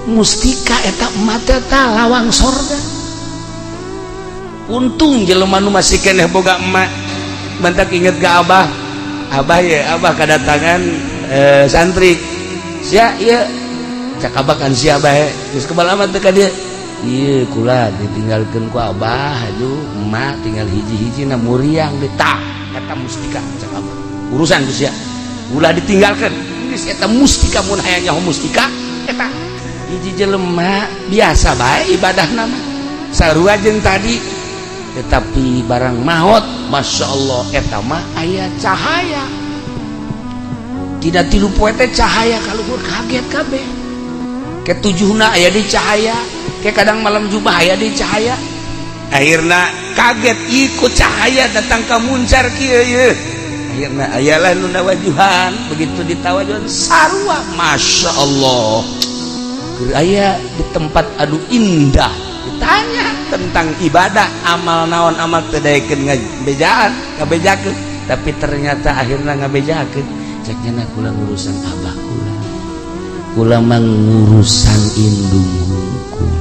Mustika eta emak teh lawang sorga. Untung jelema nu masih keneh boga emak. Bentak inget ke abah. Abah ya, abah kedatangan santri. Sia ieu cak abah kan sia bae. Geus kebal amat teh ka dieu. Ieu kula ditinggalkeun ku abah aduh emak tinggal hiji-hiji na muriang di tah eta mustika cak abah. Urusan ku sia. Ulah ditinggalkeun. Geus eta mustika mun hayang nyaho mustika eta hiji jelema biasa bae ibadahna mah. Sarua jeung tadi tetapi barang maot Masya Allah eta mah aya cahaya. Tidak tilu poe teh cahaya kaluhur kaget kabeh. Ketujuhna aya di cahaya, ke kadang malam jubah aya di cahaya. Akhirna kaget ikut cahaya datang ka muncar kieu ieu. Akhirna ayalah nu nawajuhan, begitu ditawajuhan sarua Masya Allah. Keur aya di tempat anu indah ditanya tentang ibadah amal naon amal teu daekeun ngabejaan ngabejakeun tapi ternyata akhirna ngabejakeun cek nya kula ngurusan abah kula kula mah ngurusan indung hungkul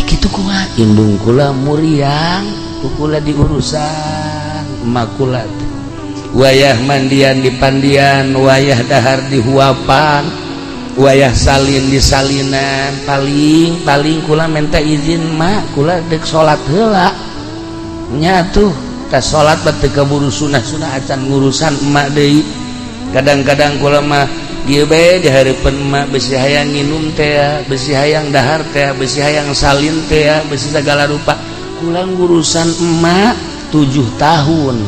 kitu kumaha indung kula muriang ku kula diurusan emak kula teh wayah mandian di pandian wayah dahar di huapan wayah salin di salinan paling paling kula minta izin mak kula dek salat heula nya tuh ka salat mah teu kaburu sunah-sunah acan ngurusan emak deui kadang-kadang kula mah ieu bae di hareupeun emak besi hayang nginum teh besi hayang dahar teh besi hayang salin teh besi segala rupa kula ngurusan emak 7 tahun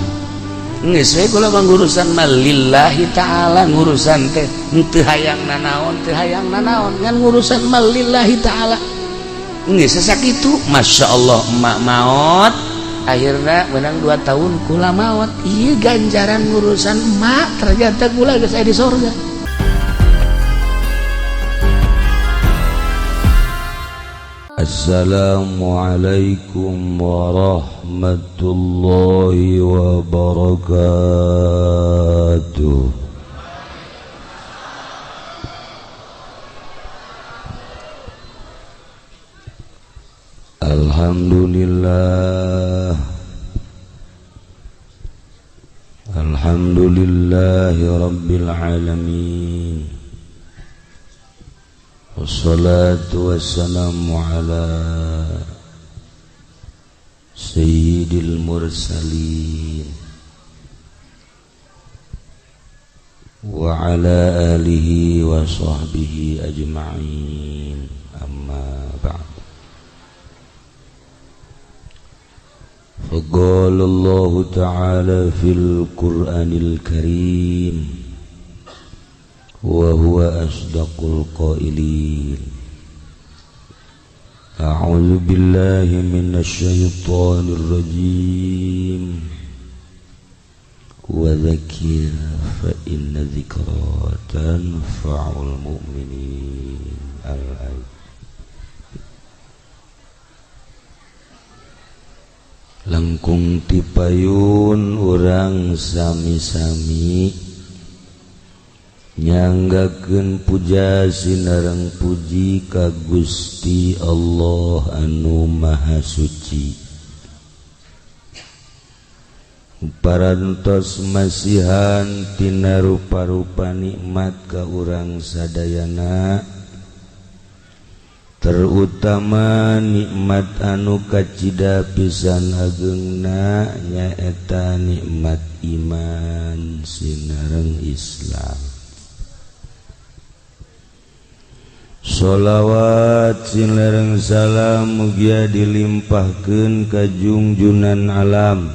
geus we kula mah ngurusan mah lillahi ta'ala ngurusan teh teu hayang nanaon teu hayang nanaon ngan ngurusan mah lillahi ta'ala geus sakitu Masya Allah emak maot akhirna menang 2 tahun kula maot ieu ganjaran ngurusan emak ternyata kula geus aya di sorga. Assalamualaikum warahmatullahi wabarakatuh. Alhamdulillah, alhamdulillahi rabbil alamin. Wassalatu wassalamu ala sayyidil mursalin wa ala alihi wa sahbihi ajma'in. Amma ba'd. Faqala Allahu ta'ala fil Qur'anil Karim wa huwa asdaqul qailin. A'udzu billahi minasy syaithanir rajim. Wa dzakir fa inna dzikra tanfa'ul mu'minin. Al-ayat. Langkung tipayun urang sami-sami nyanggakeun puja sinareng puji ka Gusti Allah anu Maha Suci. Parantos masihan tina rupa-rupa nikmat ka urang sadayana, terutama nikmat anu kacida pisan agengna nyaeta nikmat iman sinareng Islam. Sholawat sinareng salam mugia dilimpahkeun ka junjunan alam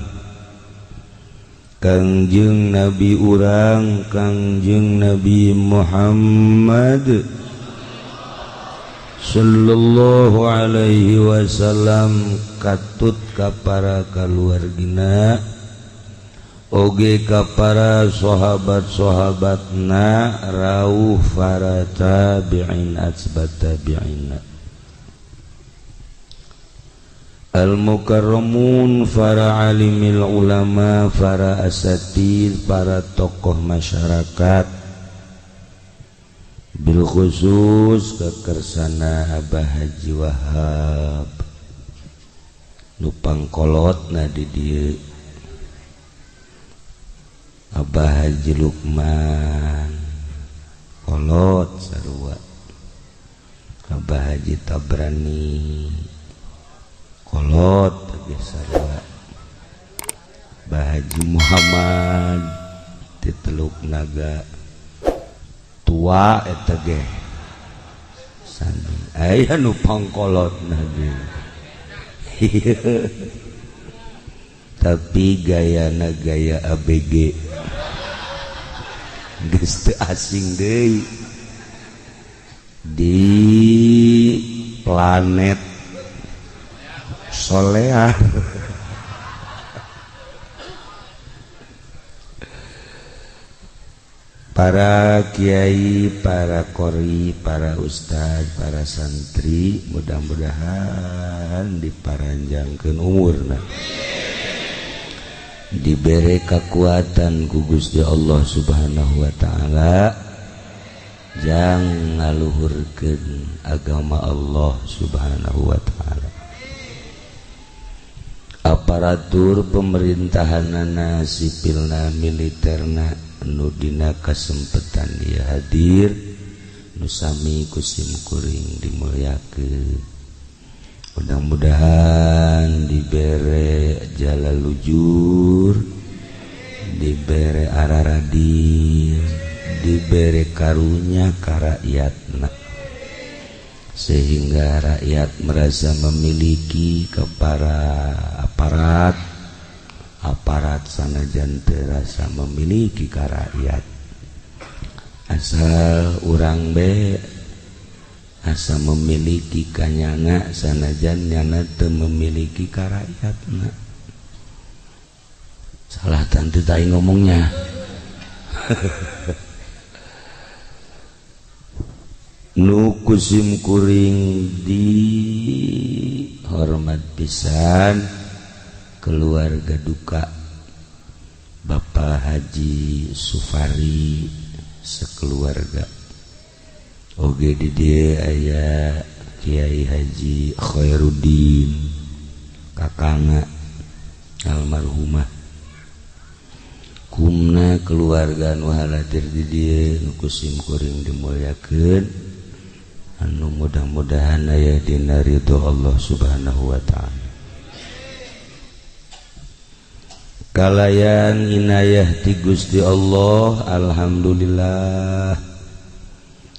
Kangjeng Nabi urang Kangjeng Nabi Muhammad sallallahu alaihi wasallam, katut ka para kaluargina oge ka para sahabat-sahabatna rauh para tabi'in atsbat tabi'in al-mukarramun, para alimil ulama, para asatid, para tokoh masyarakat, Bil khusus kekersana Abah Haji Wahab nu pangkolotna di dieu, Abah Haji Lukman kolot sarua, Abah Haji Tabrani kolot ge sarua, Abah Haji Muhammad ti Teluk Naga tua eta ge sami aya nu pangkolotna ge. Tapi gayana gaya ABG geus teu asing deui di planet Solear. Para kiai, para qori, para ustad, para santri, mudah-mudahan diparanjangkeun umurna, dibere kekuatan ku Gusti Allah Subhanahu wa taala, jang ngaluhurkeun agama Allah Subhanahu wa taala. Aparatur pemerintahanana, sipilna, militerna, nu dina kasempetan ieu hadir, nu sami ku simkuring dimulyakeun. Mudah-mudahan dibere jalan lujur, dibere araradil, dibere karunya ka rakyatna, sehingga rakyat merasa memiliki ke para aparat, aparat sanajan terasa memiliki ka rakyat. Asal urang be asa memiliki kanyana sanajan nyana teu memiliki ka rakyatna. Salah tentu tai ngomongnya. Nu kusim kuring di hormat pisan keluarga duka Bapak Haji Sufari sekeluarga. Oge di dieu aya Kiai Haji Khairuddin kakangna almarhumah. Kumna keluarga nu haladir di dieu nu kusim kuring dimulyakeun, anu mudah-mudahan aya dina ridho Allah Subhanahu wa taala. Kalayan inayah ti Gusti Allah, alhamdulillah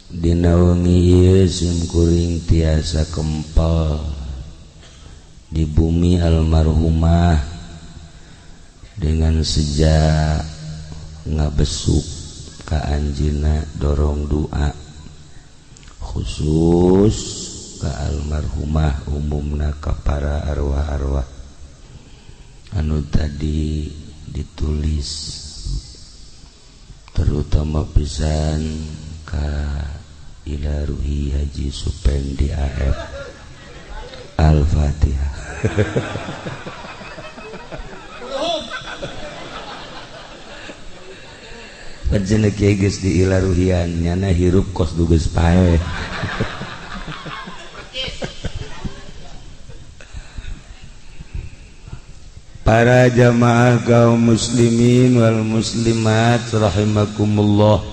dina wengi ieu simkuring tiasa kempel di bumi almarhumah dengan sejak ngabesuk ka anjeunna dorong doa khusus ka almarhumah, umumna ka para arwah-arwah anu tadi ditulis, terutama pisan ka ila ruhi Haji Supendi AF. Al-Fatihah. Panjenengan kiai geus di ila ruhian nyana hirup kos du geus paeh. Para jamaah kaum muslimin wal muslimat rahimakumullah.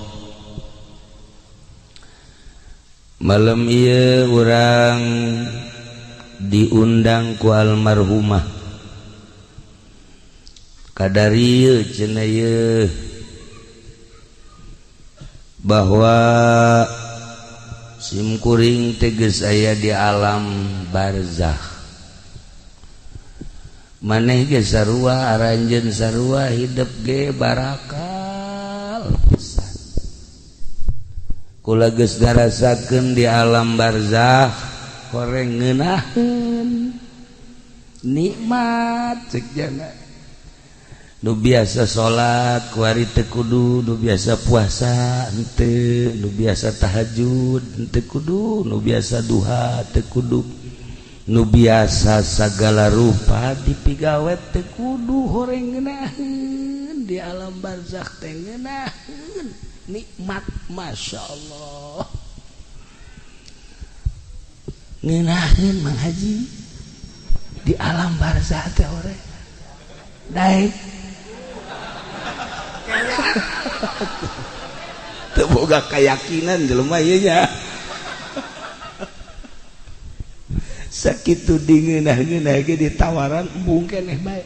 Malam ieu urang diundang ku almarhumah. Kadari ieu cenah ieu bahwa simkuring teh geus aya di alam barzakh. Maneh ge sarua, aranjeun sarua, hidup ge barakal pisan. Kula geus ngarasakeun di alam barzakh koreng ngeunaheun nikmat cek jana. Nu biasa salat kuari teu kudu, nu biasa puasa henteu, nu biasa tahajud henteu kudu, nu biasa duha teu kudu, nu biasa sagala rupa dipigawe teu kudu, horeng ngeunaheun di alam barzakh teh ngeunaheun Nikmat, Masya Allah. Ngeunaheun Mang Haji di alam barzah teh ore. Daek. Teu boga keyakinan jelema ieu nya. Sakitu dingeunah-ngeunah ge ditawaran embung keneh bae.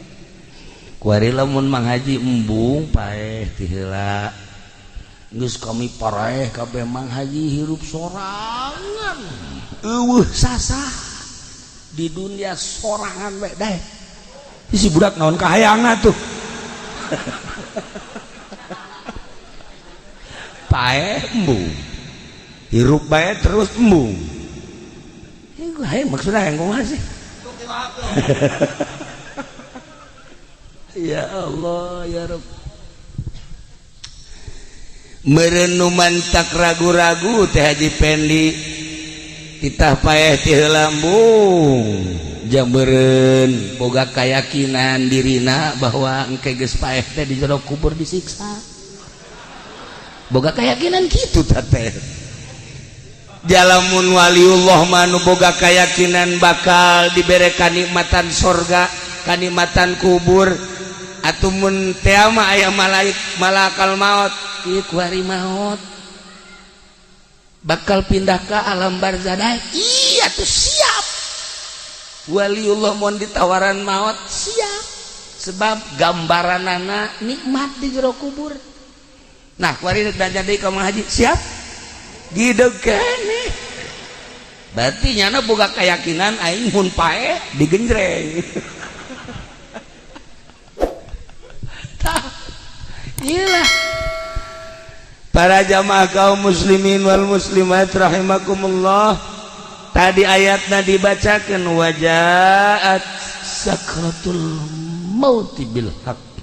Kuari lamun Mang Haji embung paeh ti heula. Geus kami paraeh kabeh Mang Haji hirup sorangan. Eueuh sasah di dunia sorangan bae daek. Si budak naon kahayangna tuh. Paeh embung. Hirup bae terus embung. Hai maksudnya yang kumaha sih? Ya Allah ya Rabb. Merenuman tak ragu-ragu teh Haji Pendi titah paeh ti heula embung. Jang meureun boga kayakinan dirina bahwa engke geus paeh teh di jero kubur disiksa. Boga keyakinan kitu tah teh. Jalamun waliullah manu boga keyakinan bakal dibere kanikmatan sorga, kanikmatan kubur. Atumun teh mah aya malaik malakal maut, ieu kuari maut bakal pindah ke alam barzah. Iya tuh siap. Waliullah mun ditawaran maut siap. Sebab gambaranana nikmat di jero kubur. Nah, kuari rek jadi ka Mang Haji siap? Gideg keneh. Berarti nyana boga keyakinan aing mun paeh digenjreng. Tah, iyalah. Para jamaah kaum muslimin wal muslimat rahimakumullah. Tadi ayatna dibacakeun wajaat sakratul mauti bil haq.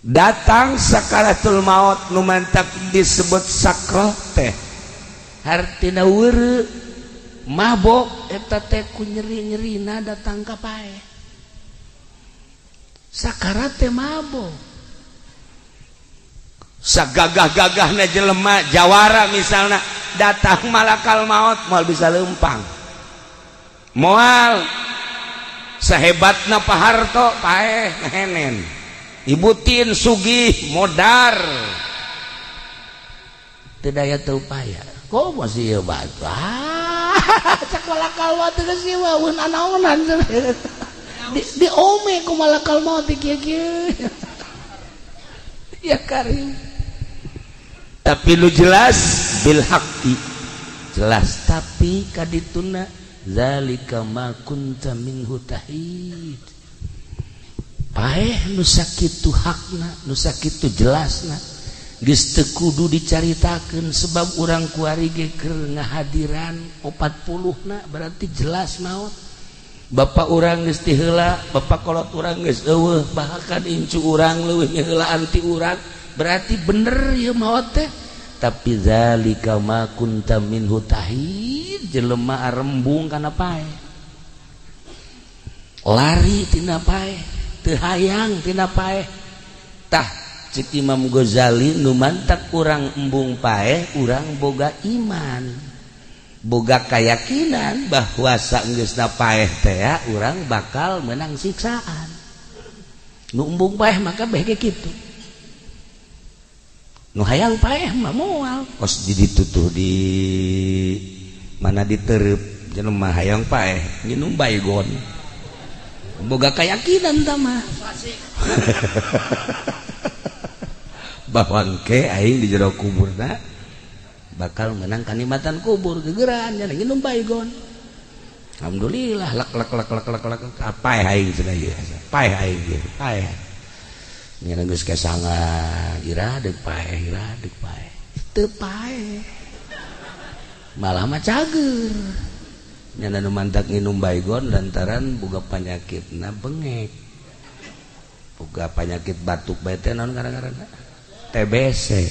Datang sakaratul maut nu mantak disebut sakrah teh hartina weureu mabok eta teh ku nyeri-nyerina datang ka paeh. Sakarat teh mabok. Sagagah-gagahna jelema jawara misalna datang malakal maut moal bisa leumpang. Moal sahebatna Pak Harto paeh ngehenen. Ibu Tin sugih modar teu daya teu upaya. Kok masih ieu batu? Cak malakal maut geus ieu mah anaonan. Di ome ku malakal maut kieu-kieu. Ya karim. Tapi lu jelas bil haqqi. Jelas tapi kadituna zalika ma kunta minhu tahid. Paeh nu sakitu hakna, nu sakitu jelasna. Geus teu kudu dicaritakeun sebab urang kuari ge keur ngahadiran 40 na berarti jelas maot. Bapak urang geus ti heula, bapak kolot urang geus eueuh, bahkan incu urang leuwih ngaheulaan ti urang, berarti bener ieu maot teh. Tapi zalika ma kunta minhu tahid, jelema arembung kana paeh. Lari tina paeh, teu hayang tina paeh. Tah cek Imam Ghazali nu mantak urang embung paeh, urang boga iman, boga keyakinan bahwa saenggeusna paeh teh urang bakal menang siksaan. Nu embung paeh maka beh ge kitu. Nu hayang paeh mah moal kos di ditutuh di mana ditereup jelema hayang paeh nginum baygon. Boga keyakinan tah mah. Bahwa engke aing di jero kuburna bakal menang kanikmatan kubur gegeran nya nginum baygon. Alhamdulillah lek lek lek lek lek lek paeh aing cenah ieu. Paeh aing ieu, paeh. Nya geus kesangan ira deuk paeh, ira deuk paeh. Teu paeh. Malah mah cager. Nya nu mantak nginum baygon lantaran boga panyakitna bengek. Boga panyakit batuk bae teh naon ngaran-ngaranna? TBC.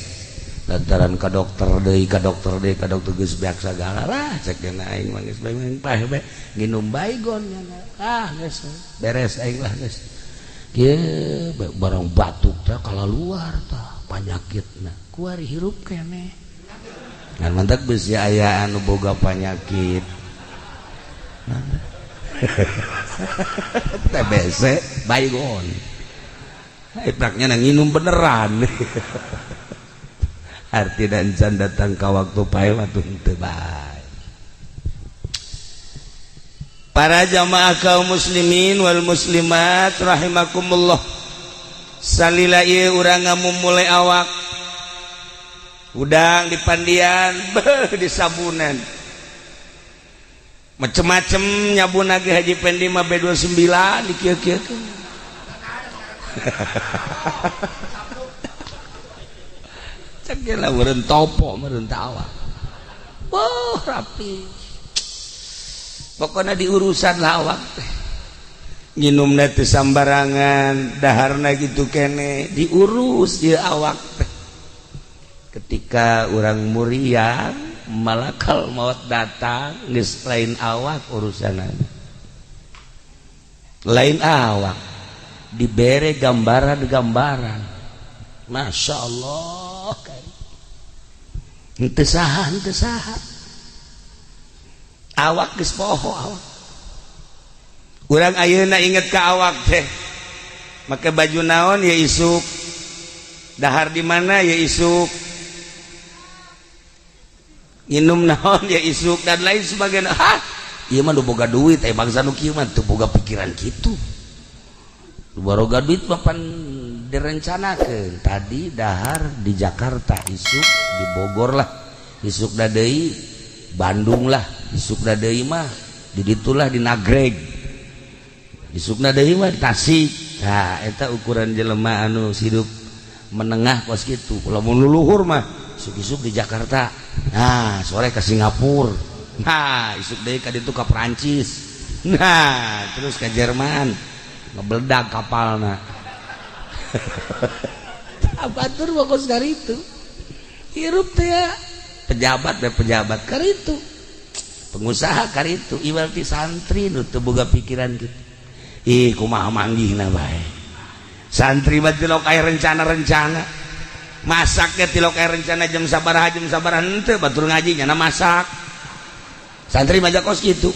Lantaran ka dokter deui, ka dokter deui, ka dokter geus beak sagala lah cek dina aing mah geus bae paeh bae nginum baygon nya. Ah geus beres aing lah geus. Kieu barang batuk teh kalaluar tah. panyakitna kuari hirup keneh ngan mantak bisi aya anu boga panyakit TBC baygon ipraknya nang nginum beneran. Arti dan can datang ka waktu pae mah teu bae. Para jamaah kaum muslimin wal muslimat rahimakumullah. Salila ieu urang ngamumule awak. Udang dipandian, beuh disabunan. Macem-macem nyabun ge Haji Pendi mah B29 dikieu-kieukeun. Cek ge lah meureun topo meureun teh awak. Wah, rapi. Pokoknya diurusan lawak teh nginumna teu sambarangan, daharna gitu kene diurus ieu awak teh. Ketika urang muriang malakal maut datang geus lain awak urusanana, lain awak dibere gambaran-gambaran. Masya Allah, henteu saha henteu saha awak geus poho awak. Urang ayeuna inget ka awak teh make baju naon ya isuk, dahar di mana ya isuk, nginum naon ya isuk, dan lain sebagainya. Hah, ieu mah nu boga duit, bangsa nu kieu mah teu boga pikiran kitu. Nu boga duit mah pan direncanakeun. Tadi dahar di Jakarta, isuk di Bogor lah, isuk da deui Bandung lah, isukna deui mah di ditulah di Nagreg, isukna deui mah di Tasik. Nah eta ukuran jelema anu hidup menengah kos kitu. Lamun luluhur mah isuk-isuk di Jakarta, nah sore ke Singapura, nah isuk deui ka ditu ka Perancis, nah terus ke Jerman, ngebeledag kapalna. Abatur mah kos karitu hirup teh ya. Pejabat be pejabat karitu, pengusaha karitu, iwal ti santri nu teu boga pikiran kitu. Ih kumaha manggihna bae. Santri mah tilok aya rencana-rencana. Masaknya tilok aya rencana jam sabaraha henteu batur ngaji nyana masak. Santri mah kos kitu.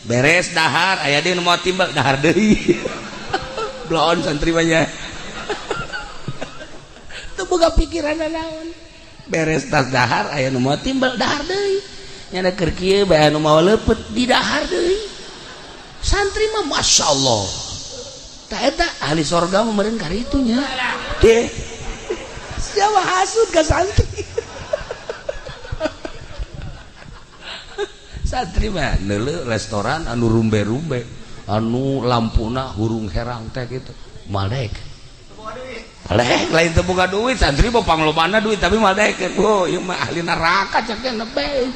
Beres dahar aya deui nu moal timbal dahar deui. Bloon santri mah nya. Teu boga pikiran naon. Beres tas dahar aya nu moal timbal dahar deui. Nyana keur kieu bae anu mawa leupeut di dahar deui. Santri mah Masya Allah. Tah eta ahli sorga mah meureun karitu nya. Deh. Siapa hasud ka santri? Santri mah neuleuh restoran anu rumbe-rumbe, anu lampuna hurung herang teh kitu. Malek. Malek lain teu boga duit, santri mah panglobana duit tapi malek. Oh, ieu mah ahli neraka cek teh nepe.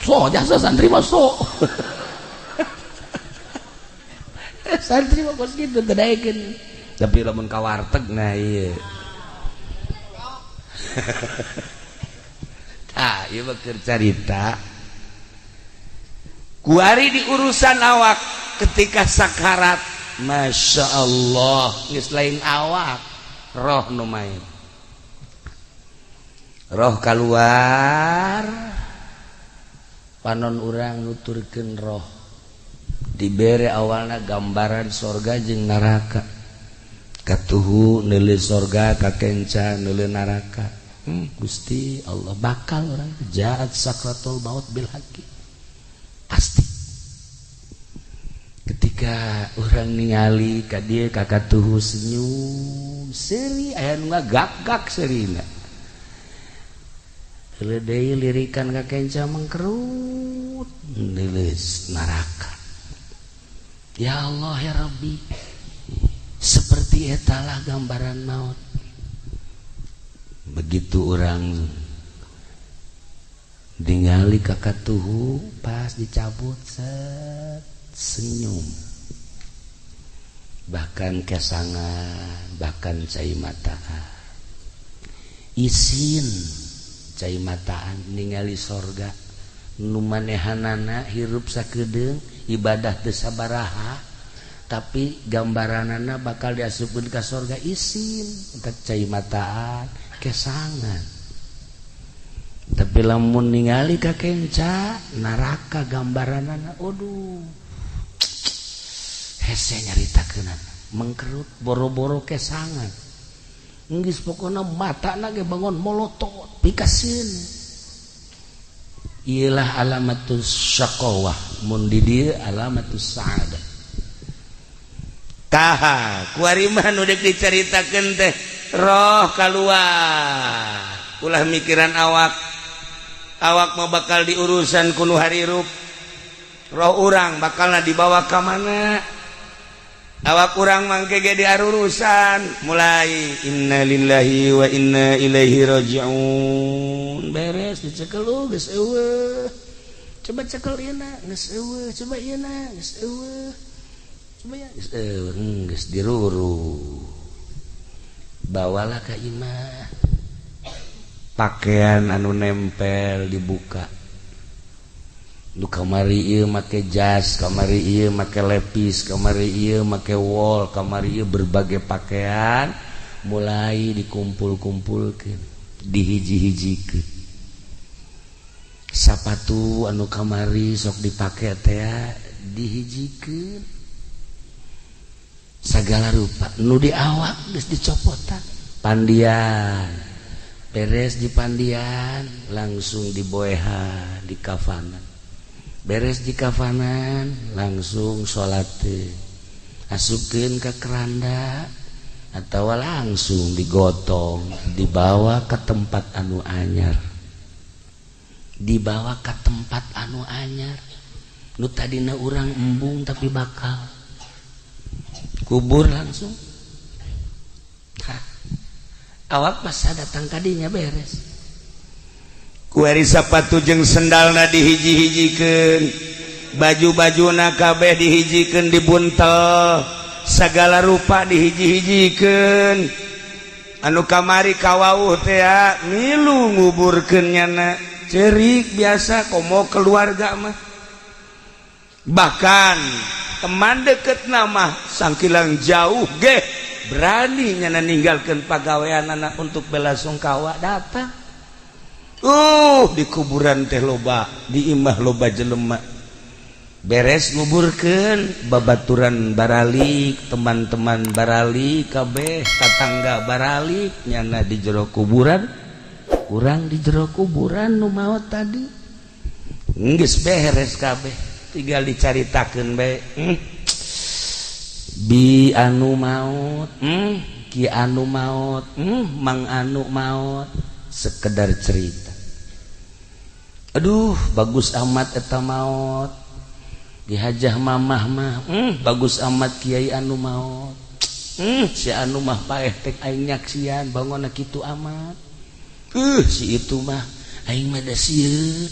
So jasa santri mah so. Santri mah kos kitu teu daekeun. Tapi lamun ka warteg nah ieu. Tah ieu mah keur carita. Kuari di urusan awak ketika sakarat, Masya Allah, geus lain awak, roh nu main. Roh kaluar, panon urang nuturkeun roh. Dibere awalna gambaran sorga jeung neraka. Katuhu neuleuh sorga, kakenca neuleuh neraka. Gusti Allah bakal orang jahat sakratul maut bil haqqi. Pasti. Ketika orang ningali ka dieu ka katuhu senyum, seuri aya nu ngagak-gak seurina. Heuleut deui lirikan ka kenca mengkerut neuleuh neraka. Ya Allah ya Rabbi, seperti etalah gambaran maut. Begitu orang ningali ka katuhu pas dicabut set senyum, bahkan kesangan, bahkan cai mataan, isin cai mataan ningali sorga nu manehanana hirup sakedeung ibadah teu sabaraha Tapi gambaranana bakal diasupkeun ka sorga isin entak cai mataan kesangan. Tapi lamun ningali ka kenca neraka gambaranana, aduh, hese nyaritakeunana, mengkerut boro-boro kesangan. Geus pokona matana ge bangun molotot pikaseun. Iyalah alamatus syaqawah, mun di dieu alamatus sa'adah. Tah, kuari mah nu deuk dicaritakeun teh roh kaluar. Ulah mikiran awak. Awak mah bakal diurusan ku nu harirup. Roh urang bakalna dibawa ka mana? Awak urang mangke ge diarurusan. Mulai innalillahi wa inna ilaihi rajiun. Beres dicekel, oh, geus eueuh. Coba cekel ieu na, geus eueuh, coba ieu na, geus eueuh. Coba ya, geus eueuh, geus diruru. Bawalah ka imah. Pakaian anu nempel dibuka. Nu kamari ieu make jas, kamari ieu make lepis, kamari ieu make wol, kamari ieu berbagai pakaian mulai dikumpul-kumpulkeun, dihiji-hijikeun. Sapatu anu kamari sok dipake teh dihijikeun. Sagala rupa nu di awak geus dicopotan. Pandian beres di pandian langsung diboehan di kafanan. Beres di kafanan langsung salat, asupkeun ka keranda atau langsung digotong, dibawa ke tempat anu anyar. Dibawa ke tempat anu anyar nu tadina urang embung tapi bakal kubur langsung. Hah. Awak masa datang kadinya beres. Kuari sapatu jeung sendalna dihiji-hijikeun, baju-bajuna kabeh dihijikeun, dibuntel, segala rupa dihiji-hijikeun. Anu kamari kawauh teh milu nguburkeun nyana, cerik biasa komo keluarga mah. Bahkan teman deket nama sangkilang jauh ge berani nyana ninggalkeun pagawean anak untuk bela sungkawa datang. Di kuburan teh loba, di imah loba jelema. Beres nguburkeun, babaturan baralik, teman-teman baralik kabeh, tatangga baralik, nyana di jero kuburan, kurang di jero kuburan nu maot tadi. Geus beres kabeh, tinggal dicaritakeun bae. Bi anu maot, ki anu maot, mang anu maot, sekedar cerita. Aduh, bagus amat eta maot. Dihajah mamah mah, bagus amat kiai anu maot. Si anu mah paeh tek aing nyaksian bangunna kitu amat. Si itu mah aing mah da sieun.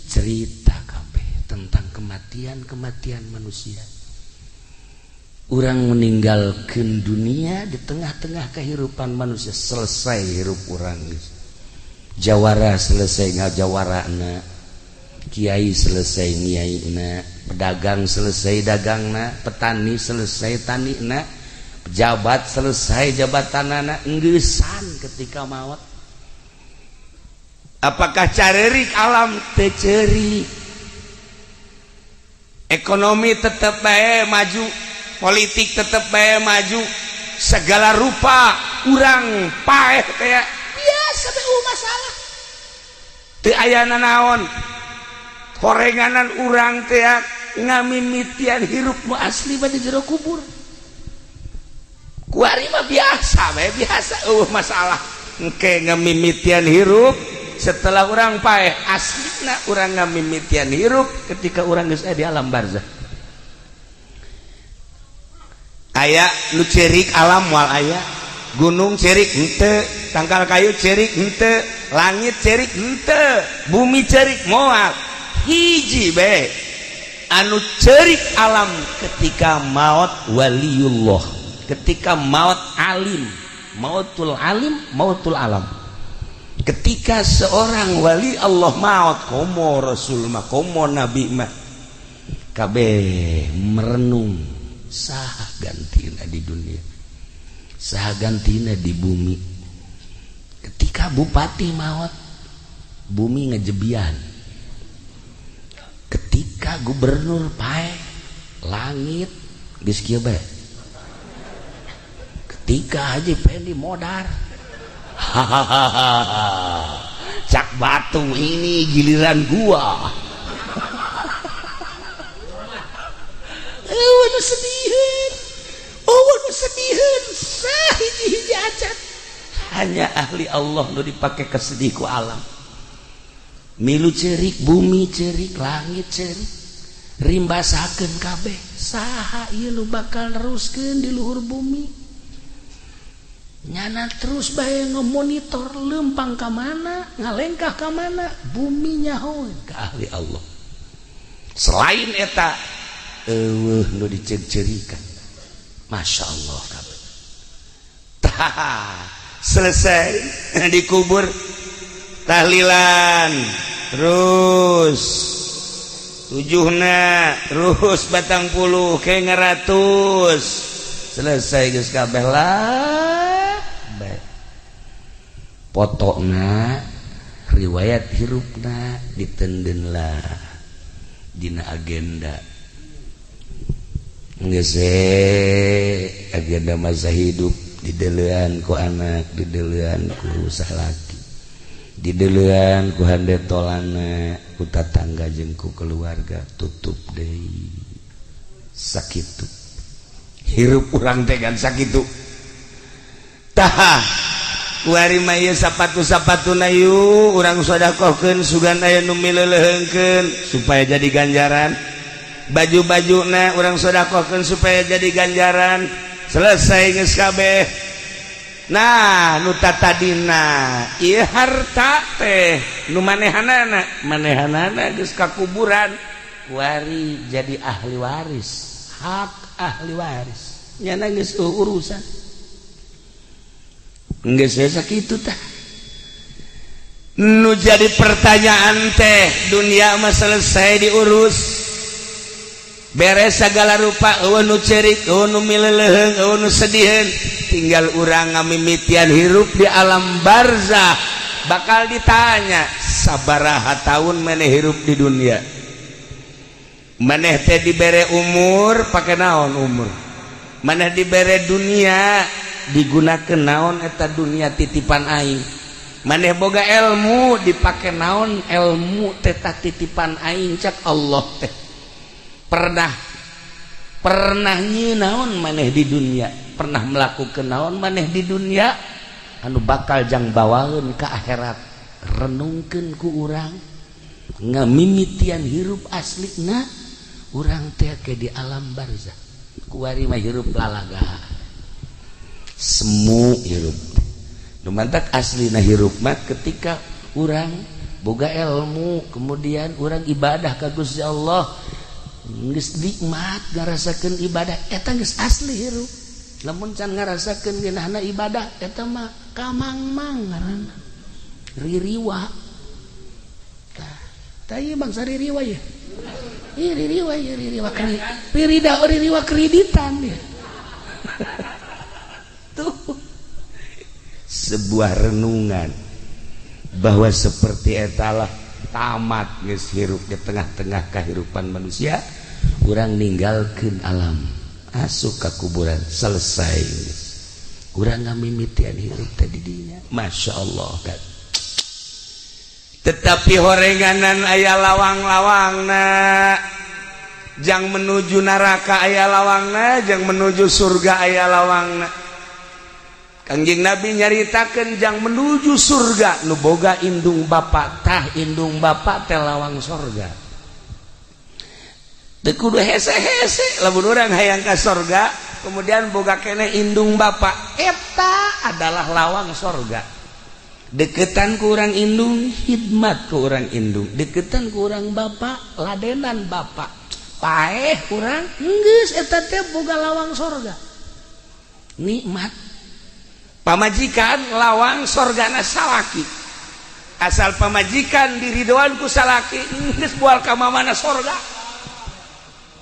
Cerita kabeh tentang kematian-kematian manusia. Urang meninggalkan dunia di tengah-tengah kehidupan manusia, selesai hirup urang. Jawara selesai ngajawarana, kiai selesai ngiaina, pedagang selesai dagangna, petani selesai tanina, pejabat selesai jabatanana, enggesan ketika maot. Apakah carerik alam? Teu ceurik. Ekonomi tetep bae maju, politik tetep bae maju, segala rupa urang paeh kayak biasa bae, masalah teu aya nanaon. Horenganan urang teh ngamimitian hirup nu asli mah di jero kubur. Kuari mah biasa bae, biasa, eueuh masalah. Engke ngamimitian hirup setelah urang paeh, aslina urang ngamimitian hirup ketika urang geus aya di alam barzah. Aya nu cerik alam? Moal aya. Gunung cerik henteu, tangkal kayu cerik henteu, langit cerik henteu, bumi cerik moal. Hiji bae anu cerik alam ketika maut waliullah, ketika maut alim, mautul alim, mautul alam. Ketika seorang wali Allah maut, komo rasul mah, komo nabi mah, kabeh merenung. Saha gantina di dunia? Saha gantina di bumi? Ketika bupati maot, bumi ngejebian. Ketika gubernur paeh, langit geus kieu bae. Ketika Haji Pendi modar, hahaha, cak batu, ini giliran gua. Oh, nu sediheun. Oh, nu sediheun. Sahiji-hiji acan. Hanya ahli Allah nu dipake kesedih ku alam. Milu cerik, bumi cerik, langit cerik. Rimbasakeun kabeh. Saha ieu nu bakal neruskeun di luhur bumi? Nyana terus bae ngemonitor lempang ka mana, ngalengkah ka mana, bumi nyaho ka ahli Allah. Selain eta eueuh nu diceuk-ceurikan. Masya Allah kabeh. Tah, selesai dikubur, tahlilan terus tujuhna, terus 40 ke 100, selesai geus kabeh lah. Bae potokna, riwayat hirupna ditenden lah dina agenda. Geus agenda masa hidup didelean ku anak, didelean ku salaki, didelean ku hande tolana, ku tatangga jeung ku keluarga, tutup deui. Sakitu hirup urang teh kan, sakitu. Tah, kuari mah ieu sapatu-sapatuna yu urang sedekahkeun, sugan aya nu mileuleheungkeun supaya jadi ganjaran. Baju-bajuna urang sedekahkeun supaya jadi ganjaran. Selesai geus kabeh. Nah, nu tatadina ieu harta teh nu manehanana, manehanana geus ka kuburan, kuari jadi ahli waris, hak ahli waris nyana geus urusan. Geus sakitu tah. Nu jadi pertanyaan teh, dunia mah selesai diurus, beres segala rupa, eueuh nu cerik, eueuh nu mileleuheung, eueuh nu sediheun. Tinggal urang ngamimitian hirup di alam barzah, bakal ditanya, sabaraha tahun maneh hirup di dunia? Maneh teh dibere umur, pake naon umur maneh? Dibere dunia, digunakan naon eta dunia titipan aing? Maneh boga ilmu, dipake naon ilmu teta titipan aing? Cak Allah teh, pernah pernah naon maneh di dunia? Pernah melakukan naon maneh di dunia anu bakal jang bawaeun ke akhirat? Renungkeun ku urang ngamimitian hirup aslina urang teh ke di alam barzah. Kuari mah hirup lalaga, semu hirup. Nu mantak aslina hirup mah ketika urang boga ilmu, kemudian urang ibadah ka Gusti Allah, geus nikmat ngarasakeun ibadah, eta geus asli hirup. Lamun can ngarasakeun ngeunahna ibadah, eta mah kamangmang ngaranna, ririwa. Tah, tah, ieu bangsa ririwa ya. Ih, ririwa ya, ririwa ririda, ririwa kreditan ya. Tuh sebuah renungan bahwa seperti etalah tamat geus hirup di tengah-tengah kehidupan manusia. Urang ninggalkeun alam, asup ka kuburan, selesai geus. Urang ngamimitian hirup teh di dinya. Masya Allah kan, tetapi horenganan aya lawang-lawangna jang menuju neraka, aya lawangna jang menuju surga, aya lawangna. Kangjeng Nabi nyaritakeun jang menuju surga nu boga indung bapak. Tah, indung bapak teh lawang surga. Teu kudu hese-hese lamun urang hayang ka sorga, kemudian boga keneh indung bapak, eta adalah lawang sorga. Deketan ku urang indung, khidmat ku urang indung. Deketan ku urang bapak, ladenan bapak. Paeh urang geus, eta teh boga lawang sorga, nikmat. Pamajikan lawang sorgana salaki. Asal pamajikan diridoan ku salaki, geus bual ka mana sorga.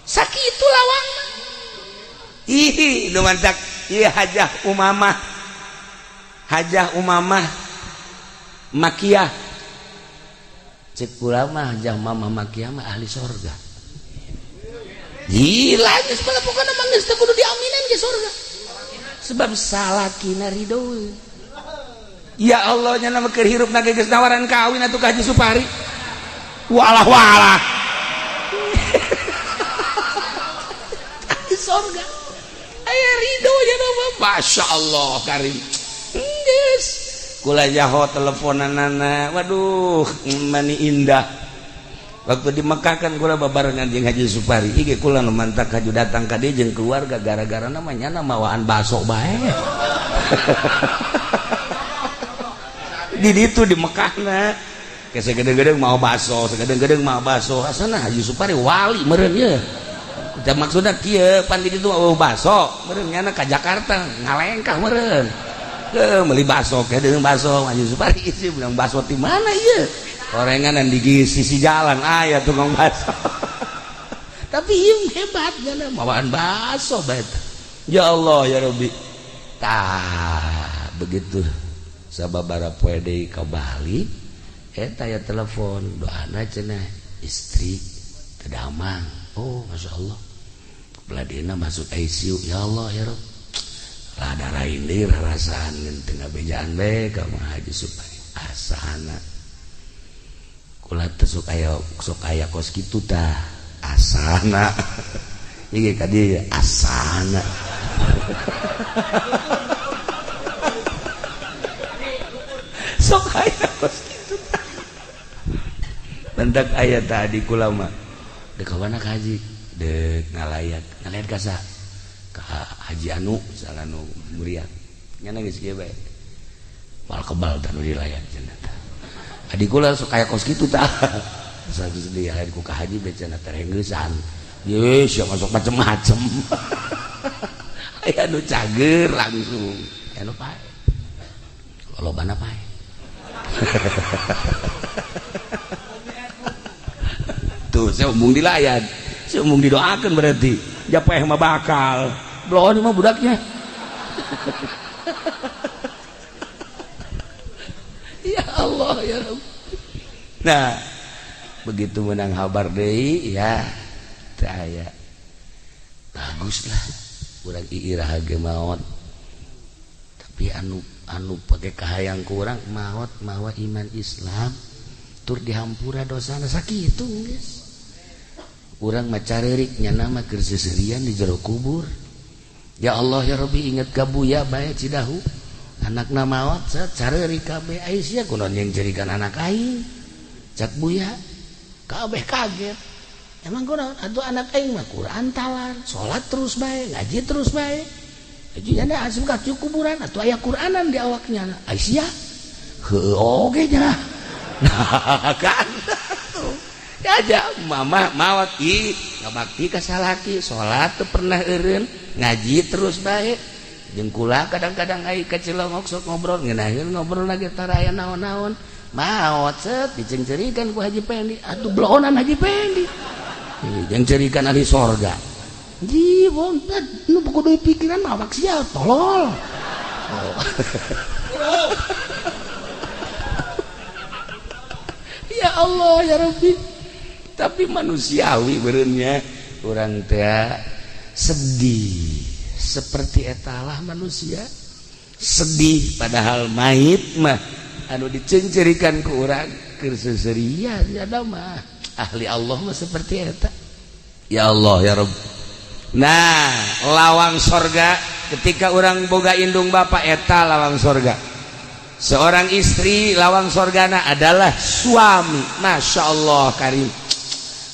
Sakitu lawang. Ih, nu mantak ieu Hajah Umamah. Hajah Umamah Makiyah. Cek kula mah Hajah Umamah Makiyah mah ahli sorga. Gila geus bala pokona mah geus teu kudu diaminan ke sorga. Sebab salakina ridho. Ya Allah nya nama keur hirup na geus nawaran kawin atuh ka Haji Supari. Walah walah. Ahli sorga. Aya ridho nya nama Masya Allah karim. Geus kula jaho teleponanana. Waduh, mani indah. Waktu di Mekah kan kula babarengan jeung Haji Supari. Ieu kula nu mantak haju datang ka dieu jeung keluarga gara-gara namanya mawaan baso bae. Di ditu di Mekahna. Ke sagedeng-gedeng mau baso, sagedeng-gedeng mau baso. Asana Haji Supari wali meureun ye. Da maksudna kieu pan di ditu mau baso, meureun nyana ka Jakarta ngalengkah meureun. Ke meuli baso, kedeung baso Haji Supari sih bilang baso ti mana ieu? Orengan di sisi jalan aya tukang baso. Tapi ieu hebat nyana mawaan baso bae. Ya Allah ya Rabbi. Tah begitu sababara poe deui ka Bali eta ya telepon doana cenah istri teu damang. Oh Masya Allah. Beladina masuk ICU ya Allah ya Rabb. Rada raindir rasaan teu ngabejaan bae ka Haji Supari asana. Kula teh sok aya kos kitu tah asana. Ieu ka dieu asana. Sok aya kos kitu tah. Bentak aya tadi kula mah. Deuk ka mana ka haji? Deuk ngalayat. Ngalayat ka saha? Ka Haji Anu, salanu muriat. Nyana geus kieu bae. Bal kebal tah nu dilayat cenah tah. Adik kula sok aya kos kitu tah. Satu sedih aya ku ka haji bae cenah terenggeusan. Ye, sia masuk macem-macem. Aya nu cager langsung, aya nu pae. Lolobana pae. Tuh, saya umung dilayat. Saya umung didoakan berarti. Japeh mah bakal. Bloon mah budaknya. Ya Allah ya Rabb. Nah, begitu menang kabar deui ya teu aya. Baguslah urang iirah ge maot. Tapi anu pake kahayang ku urang maot mawa iman Islam tur dihampura dosana sakitu geus. Urang mah careurik nyana mah keur seuseurian di jero kubur. Ya Allah ya Rabbi inget ka Buya bae Cidahu. Anakna maot careurik kabeh ai sia kunaon yang cerikan anak aing. Cak Buya kabeh kaget. Emang kunaon atuh anak aing mah Quran talar, salat terus bae, ngaji terus bae. Ngaji nya asup ka kuburan atuh aya Quranan di awaknya. Ai sia heueuh oge nya. Nah kan. Ya aja mama maot ih ngabakti ka salaki, salat teu pernah eureun, ngaji terus bae. Jeung kula kadang-kadang ai ka Cilongok sok ngobrol ngeunaheun ngobrol lagi tara aya naon-naon. Maot set dicengcerikan ku Haji Pendi, atuh blohonan Haji Pendi. Jeung cerikan ahli sorga. Ji wonten nu kudu pikiran awak sia tolol. Oh. Ya Allah ya Rabbi. Tapi manusiawi beureunya urang teh sedih. Seperti etalah manusia sedih padahal mayit mah anu dicencerikan ku urang keur seuseurian ya mah ahli Allah mah seperti eta. Ya Allah ya Rabb. Nah, lawang sorga ketika orang boga indung bapak eta lawang sorga. Seorang istri lawang sorgana adalah suami. Masya Allah karim.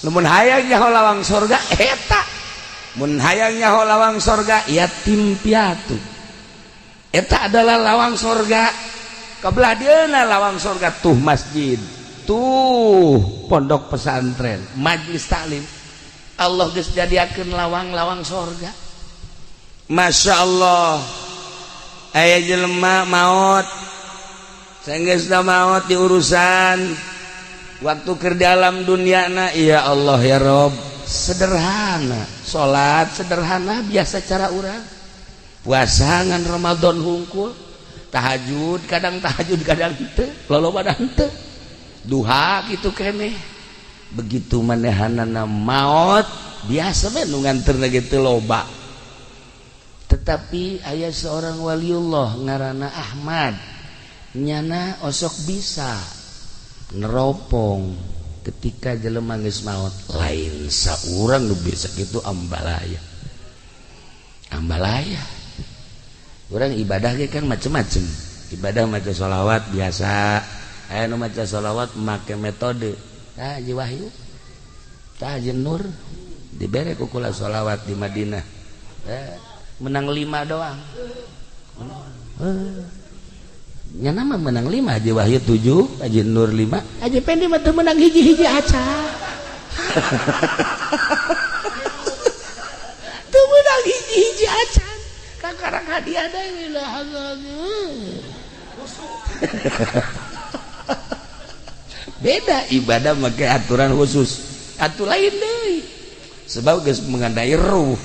Lamun hayang nyaho lawang sorga eta. Mun hayang nyaho lawang sorga yatim piatu. Eta adalah lawang sorga. Kebelah dieuna lawang sorga tuh masjid, tuh pondok pesantren, majlis taklim. Allah geus jadiakeun lawang-lawang sorga. Masya Allah. Aya jelema maot, sanggeusna maot diurusan waktu keur dalam duniana ya Allah ya Rob. Sederhana, salat sederhana biasa cara urang. Puasa ngan Ramadan hungkul, tahajud kadang henteu, loloba henteu. Duha kitu keneh. Begitu manehanana maot biasa we nu nganterna ge teu loba. Tetapi aya seorang waliullah ngaranna Ahmad, nyana osok bisa neropong ketika jelema geus maot. Lain saurang nu bisa kitu ambalaya. Ambalaya. Urang ibadah ge kan macem-macem. Ibadah maca sholawat biasa. Aya nu maca sholawat make metode. Tah Haji Wahyu, tah Haji Nur dibere ku kula sholawat di Madinah. Menang 5 doang. Nyana mah menang 5, Haji Wahyu 7, Haji Nur 5, Haji Pendi mah teu menang hiji-hiji aca. Teu menang hiji-hiji aca. Kakarang hadiah deui lah. Beda ibadah make aturan khusus. Atuh lain deui. Sebab geus mengandai ruh.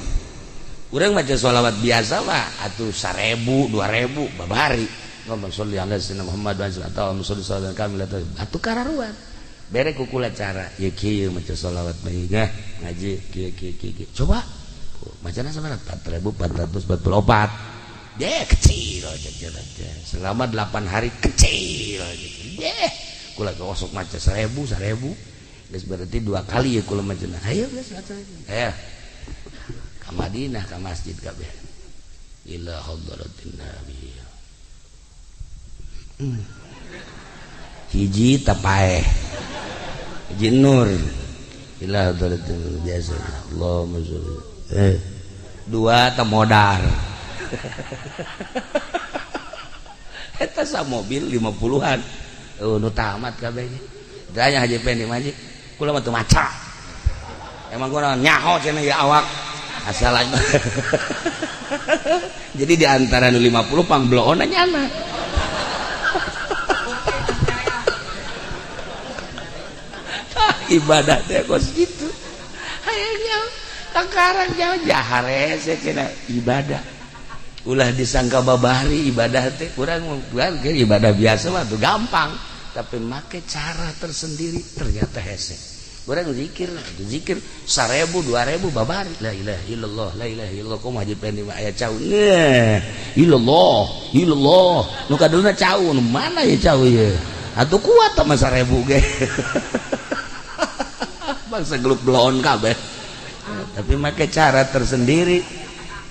Urang maca sholawat biasa mah atuh 1000, 2000 babari. Allahumma sholli ala sayyidina Muhammad wa ala alihi wa sahbihi kamilatan. Atuh kararuan. Bere ku kula cara ieu kieu maca sholawat bae ngaji kieu kieu kieu. Coba macana sabaraha? 4444. Deh kecil aja selama 8 hari kecil deh. Kula osok maca 1000 1000. Geus berarti 2 kali ya kula macana. Ayo geus ayo. Ka Madinah ka masjid kabeh. Ila hadratin nabi. Hiji tapaeh. Hiji nur. Ila hadratin biasa. Allahumma sholli. 2 temodar. Eta sa mobil 50-an. Nu tamat kabeh. Tanya Haji Pendi mah Haji, kula mah teu maca. Emang kula nyaho cenah ieu awak. Asal aja. Jadi di antara nu 50 pangbloona nyana. Ibadah teh kos kitu. Hayang jauh, kakarang jauh jaharese cenah ibadah. Ulah disangka babari ibadah teh urang ibadah biasa mah tuh gampang, tapi make cara tersendiri ternyata hese. Urang zikir, zikir 1000 2000 babari la ilaha illallah la ilaha illallah kumaha Haji Pendi mah aya cau. Nah, illallah illallah nu kadulna cau nu mana ya cau ieu? Atuh kuat mah 1000 ge. Bangsa geluk bloon kabeh. Tapi make cara tersendiri.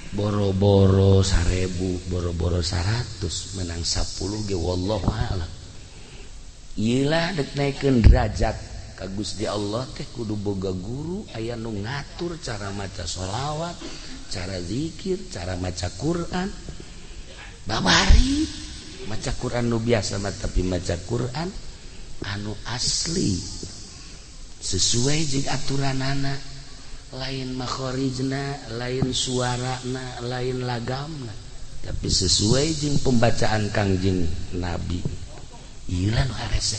Boro-boro 1000, boro-boro 100 menang 10 ge wallahu a'lam. Ieu lah dek naikeun derajat ka Gusti Allah teh kudu boga guru aya nu ngatur cara maca sholawat, cara zikir, cara maca Quran. Babari maca Quran nu biasa mah tapi maca Quran anu asli sesuai jeung aturanana, lain makhorijna, lain suarana, lain lagamna, tapi sesuai jeung pembacaan Kangjeng Nabi. Ieu lah nu harese.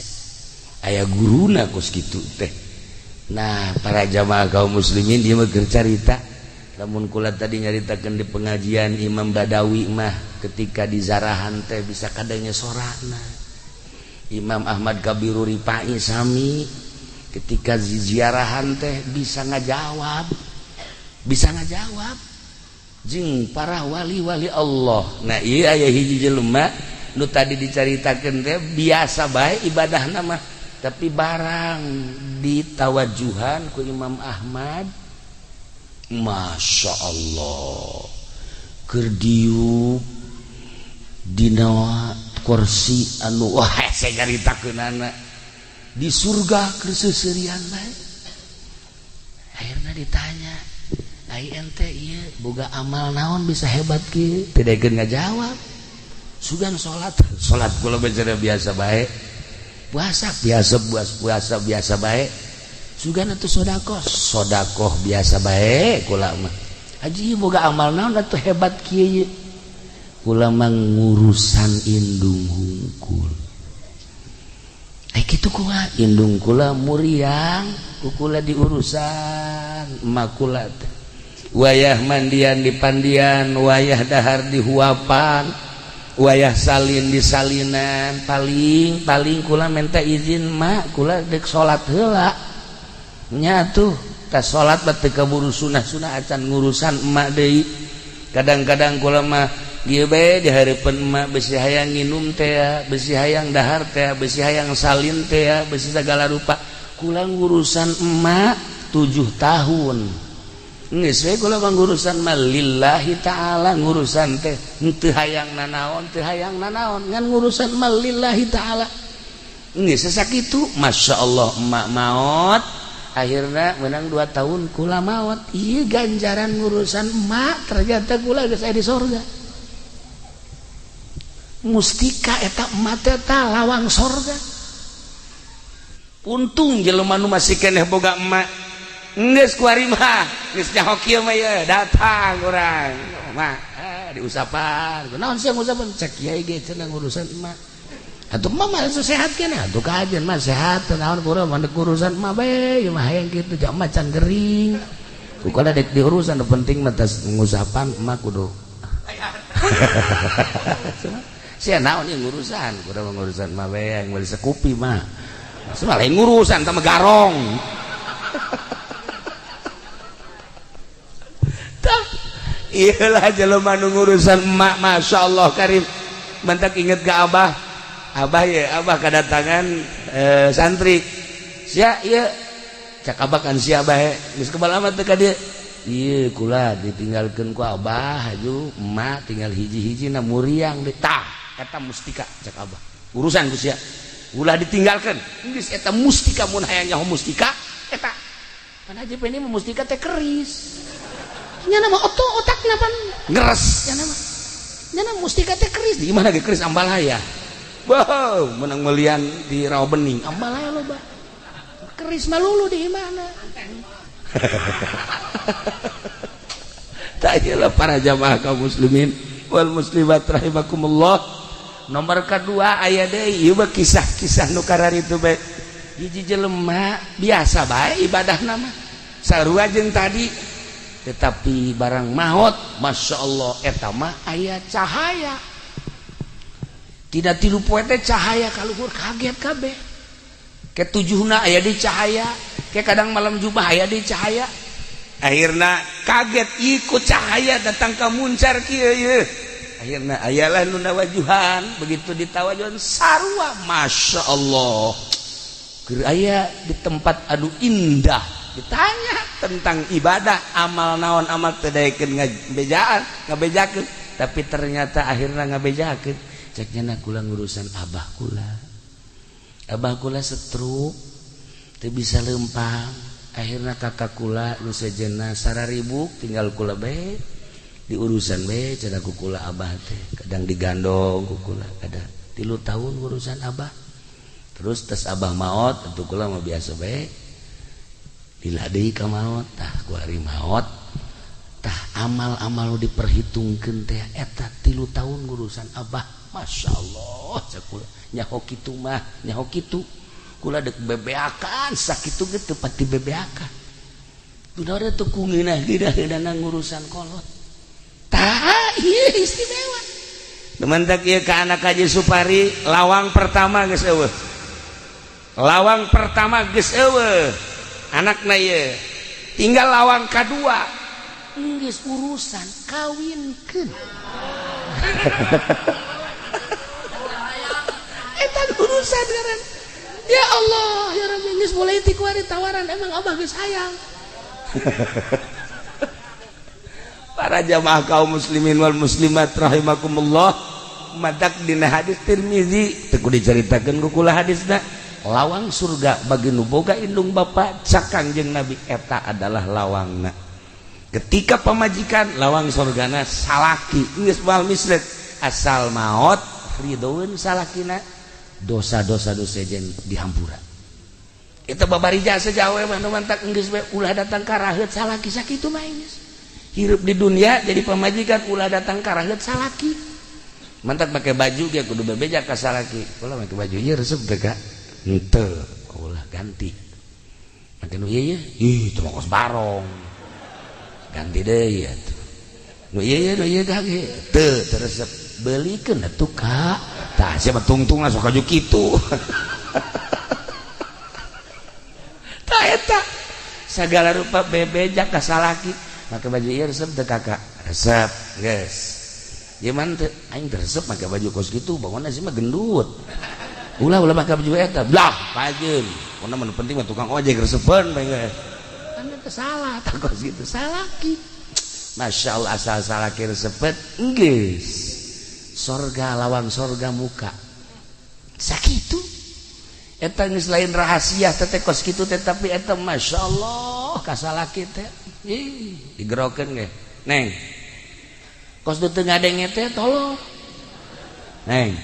Aya guruna kos kitu teh. Nah, para jamaah kaum muslimin dia mah keur carita. Lamun kula tadi nyaritakeun di pengajian Imam Badawi mah ketika di zarahan teh bisa kadangnya sorana. Imam Ahmad Kabiru Ripai sami ketika ziarahan teh bisa ngajawab. Bisa ngajawab jeung para wali-wali Allah. Nah, ieu aya hiji jelema nu tadi dicaritakeun teh biasa bae ibadahna mah, tapi barang ditawajuhan ku Imam Ahmad, Masya Allah, keur diuk dina kursi anu wah hese nyaritakeunana di surga keur seuseurian bae. Akhirna ditanya, ai ente ieu boga amal naon bisa hebat kieu? Teu daekeun ngajawab. Sugan salat, salat kula bicara biasa bae. Puasa biasa puasa biasa bae. Sugan atuh sedekah, sedekah biasa bae kula mah. Haji boga amal naon atuh hebat kieu? Kula mah ngurusan indung hungkul. Kitu kumaha indung kula muriang ku kula diurusan emak kula teh. Wayah mandian di pandian, wayah dahar di huapan, wayah salin di salinan, paling paling kula minta izin mak kula dek salat heula. Nya tuh tas salat mah teu kaburu sunah-sunah acan ngurusan emak deui. Kadang-kadang kula mah ieu bae di hareupeun emak besi hayang nginum teh, besi hayang dahar teh, besi hayang salin teh, besi segala rupa. Kula ngurusan emak 7 tahun. Geus we kula mah ngurusan mah lillahi ta'ala, ngurusan teh henteu hayang nanaon, teu hayang nanaon, ngan ngurusan mah lillahi ta'ala. Geus sakitu, Masya Allah emak maot. Akhirna menang 2 tahun kula maot. Ieu ganjaran ngurusan emak ternyata kula geus aya di sorga. Mustika eta emak teh lawang sorga. Untung jelema nu masih keneh boga emak. Geus kuari mah, geus nyaho kieu mah ye, datang urang. Mak, diusapan. Naon sih ngusapan? Cek kiai ge cenah ngurusan emak. Atuh emak mah sehat keneh, atuh kajen mah sehat, naon kurang mah urusan emak bae, ieu mah hayang kitu, jam mah can gering. Kukala dek diurusan, nu penting mah tas ngusapan emak kudu. Sia naon ieu ngurusan, kudu ngurusan emak bae yang meuli sekupi mah. Semua lain ngurusan tah garong. Tah, iyalah jelema nu ngurusan emak, Masya Allah karim. Mantak inget ke abah. Abah ya, abah kedatangan santri. Sia ieu cak abah kan sia bae. Geus kebal amat teh ka dieu. Ieu kula ditinggalkeun ku abah haju emak tinggal hiji-hiji na muriang deui. Tah, eta mustika cak abah. Urusan ku sia. Ulah ditinggalkeun. Geus eta mustika mun hayang nyaho mustika eta. Pan haji ini mah mustika teh keris. Nya nama oto otakna pan ngeres nya nama. Nya nama mustika teh keris. Di mana ge keris ambalaya? Wow, menang melian di Rawa Bening. Ambalaya loba. Keris malulu di mana? Tak iyalah para jamaah kaum muslimin wal muslimat rahimakumullah. Nomor kedua aya deui ieu mah kisah-kisah nu kararitu bae. Hiji jelema biasa bae ibadahna mah. Sarua jeung tadi. Tetapi barang maot, Masya Allah eta mah aya cahaya. Tidak tilu poe teh cahaya kaluhur kaget kabeh. Ketujuhna aya di cahaya, ke kadang malam jubah aya di cahaya. Akhirna kaget ikut cahaya datang ka muncar kieu ieu. Akhirna ayalah nu nawajuhan, begitu ditawajuhan sarua Masya Allah. Keur aya di tempat anu indah, ditanya tentang ibadah, amal naon amal teu daekeun ngabejaan, ngabejakeun, tapi ternyata akhirna ngabejakeun. Cek nyana kula ngurusan abah kula. Abah kula setruk, teu bisa lempang. Akhirna kakak kula nu sejenna sararibuk tinggal kula bae diurusan bae cenah ku kula abah teh. Kadang digandong ku kula, kadang 3 tahun urusan abah. Terus tes abah maot atuh kula mah biasa bae. Lila deui ka maot, tah ku ari maot. Tah amal-amal nu diperhitungkeun teh eta 3 tahun urusan abah. Masya Allah cakula nyaho kitu mah nyaho kitu kula dek bebeakan sakitu ge teu pati bebeakan kunaon teu ku ngeunah-ngeunah ngurusan kolot tah ieu istimewa demantak ieu ka anak Haji Supari lawang pertama geus eueuh lawang pertama geus eueuh anakna ieu tinggal lawang kadua geus urusan kawinkeun. Eta urusan ngaran. Ya Allah, ya Rabbi geus mulai ti kuari tawaran emang abah geus hayang. Para jamaah kaum muslimin wal muslimat rahimakumullah, madak dina hadis Tirmizi teu kudu dicaritakeun ku kula hadisna. Lawang surga bagi nu boga indung bapa cak Kangjeng Nabi eta adalah lawangna. Ketika pamajikan lawang surgana salaki geus moal mislet asal maot ridhoeun salakina dosa-dosa nu sejen dihampura. Eta babari jasa jawe mah nu mantak geus we ulah datang ka raheut salaki sakitu mah geus. Hirup di dunia jadi pamajikan ulah datang ka raheut salaki. Mantak make baju ge kudu bebeja ka salaki. Ulah make baju ieu resep teh ka. Henteu, ulah ganti. Make nu ieu ye, ih teu kos barong. Ganti deui atuh. Nu ieu ye, nu ieu kage. Teu teu resep. Belikeun atuh Kak. Tah sia mah tungtungna sok aju kitu. Tah eta sagala rupa bebeja ka salaki. Make baju ieu resep teu Kakak? Resep, geus. Ieu mah teu aing teu resep make baju kos kitu, bangunna sih mah gendut. Ulah ulah make baju eta. Blah, pajeun. Pokona mah nu penting mah tukang ojek resepeun bae geus. Kan eta salah tah kos kitu, salaki. Masya Allah asal salaki resepet geus. Sorga lawan sorga muka. Sakitu. Eta geus lain rahasia teh kos kitu teh, tapi eta Masya Allah ka salaki teh. Ih, digerokeun ge. Neng. Kos du teu ngadenge teh tolong. Neng.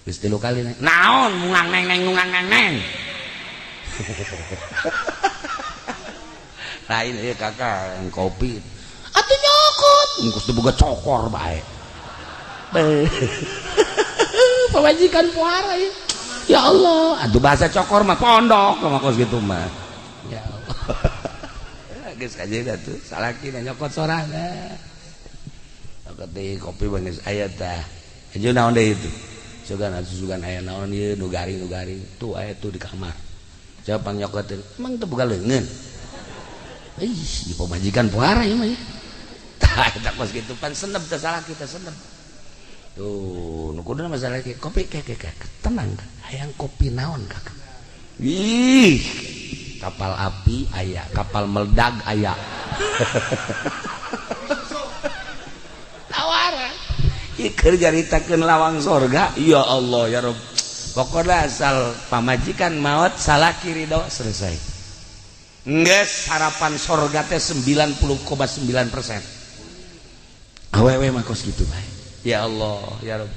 Geus 3 kali neng. Naon mungang neng neng mungang neng neng. Lain ieu kakak yang kopi. Atuh nyokot, geus teu boga cokor bae. Pamajikan puara ieu. Ya Allah, atuh bahasa cokor mah pondok mah kos kitu mah. Ya Allah. Geus kajeun atuh salakina nyokot sorangan. Nyokot deui kopi mah geus aya tah. Hayu naon deui itu? Sugan atuh sugan aya naon ieu nu garing tuh aya tuh di kamar. Coba pangnyokotkeun, emang teu boga leungeun. Ih, pamajikan puara ieu mah. Tah eta kos kitu pan senep teh salaki teh senep. Tuh, nu kuduna masalah kopi ke tenang hayang kopi naon kakak. Ih, kapal api aya, kapal meledag aya. Tawaran. Ieu keur nyaritakeun lawang sorga, ya Allah ya Rabb. Pokona asal pamajikan maot salaki ridho selesai. Geus harapan sorga teh 90,9%. Awewe mah kos kitu bae. Ya Allah, ya Rabb.